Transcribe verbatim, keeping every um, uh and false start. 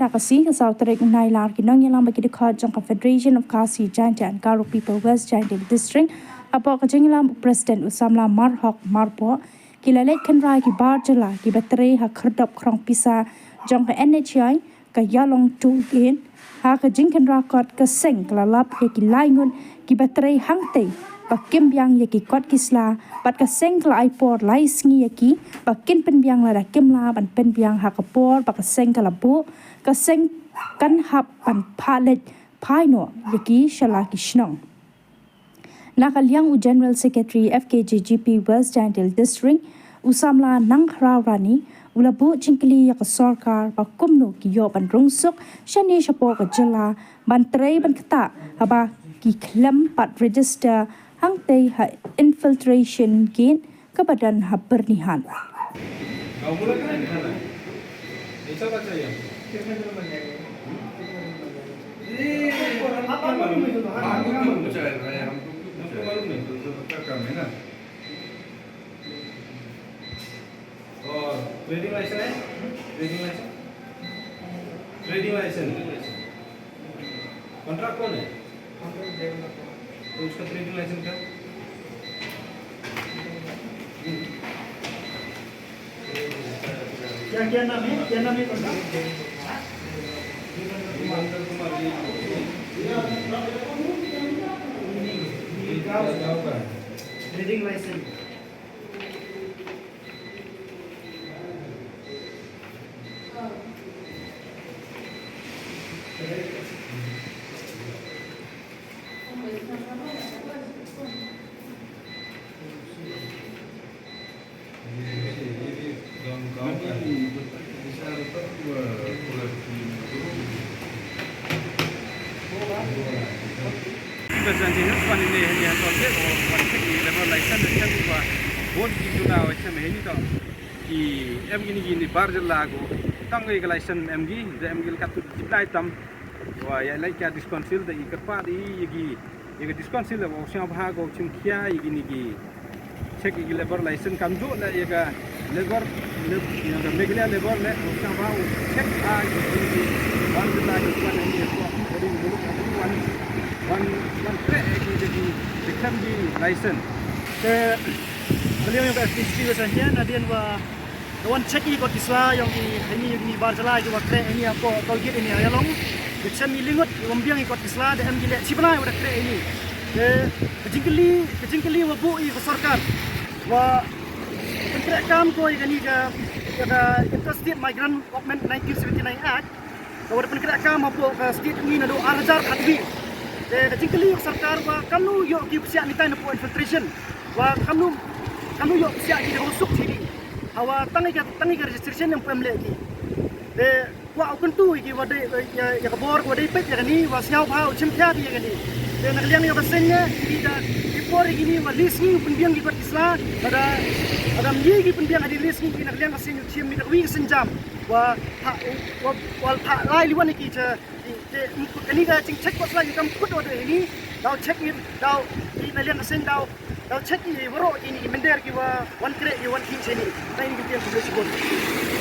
Ka sngi ka saw tarik u Nailar, ki nongïalam bad ki dkhot jong ka Federation of Khasi Jaintia and Garo People West Jaintia District, hapoh ka jingïalam u President u samla Marhok Marpoh, ki la leit khynra ïa ki bar jylla kiba trei ha khyrdop khrong pisa jong ka N H A I, ka Ïalong Toll Gate. Ha ka jingkhynra kot, ka seng ka la lap ïa ki lai ngut kiba trei hangtei ba kim biang ïa ki kot ki sla, bad ka seng ka la ai por lai sngi ïa ki ba kin pynbiang lada kim lah ban pynbiang ha ka por ba ka seng ka la buh. Ka seng kan hap ban phah leit phai noh ïa ki sha la ki shnong. Na ka liang u General Secretary F K J G P West Jaintia District, u samla Nangkhraw Rani, u la buh jingkylli ïa ka sorkar ba kumno ki ïoh ban rung suk shane shapoh ka jylla ban trei ban ktah haba ki khlem pat register hangtei ha Infiltration Gate kaba don ha Byrnihat. और trading licence है? Trading licence? Trading licence. Contract कौन है? तो उसका trading licence क्या? क्या, क्या नाम है? क्या नाम है कौन सा? Trading licence. Janji nus pan ini hanya tolke o wan ki labour license kan ba bun ki juna wachem hini to ki em kini kini bar jylla ko tang ki license em ki da em ki katut jiblai tam. Wa ïa lai ka District Council da i kyrpad i ïa ki ïa ka District Council wa u sngewbha ko chim khia ïa kini ki check ïa ki labour license kam duh la ïa ka labour lab- ïa ka Meghalaya labour la u sngewbha u check ha ïa kini ki wan jylla ki wan ïa ki ko ri muluk wan wan wan treh ïa ki ïa ki ïa ki license. Te ka liang ïa ka F P C West Jaintia nadien wa ka wan check ïa ki kot ki sla ïong ki heini ïong ki bar jylla ki wa treh heini hapoh toll gate heini ha Ïalong. Ka chem ïa ki ngut ki wa ym biang ïa ki kot ki sla da em ki leh chi bnai wa da treh heini. Te ka jingkylli ka jingkylli wa buh ïa ka sorkar wa pynkreh kam ko ïa kani ka ïa ka Interstate Migrant Movement nineteen seventy-nine Act. Ka wa da pynkreh kam hapoh ka state ni naduh ar hajar khatwi. Te ka jingkylli ka sorkar wa kamnu ïoh ki psiah ni tai napoh infiltration. Wa kamnu kamnu ïoh psiah ki da suk sini. Hawa tang ïa ka tang ïa ka registration ym pu em leh ki. Te kwah u kyntu ïa ki wa dei ïa ïa ka bor wa dei peit ïa kani wa sngewbha u chim khia ïa kani. Te na ka liang ïa ka seng ïa ki da ki por ïa kini wa li sngi u pynbiang ki kot ki sla. Lada lada ym ïa ki pynbiang ha di li sngi ki na ka liang ka seng u chim ïa ka wi ka seng jam. Wa pha wa wa pha lai liwan ki cha ki te kani ka jingcheck kot sla ki kam kut wa da ini daw check ni daw ki na liang ka seng daw daw check ni waroh kini ki mynder ki wa wan kreh ki wan khih shini. Na ini ki tiang ki blei shibun.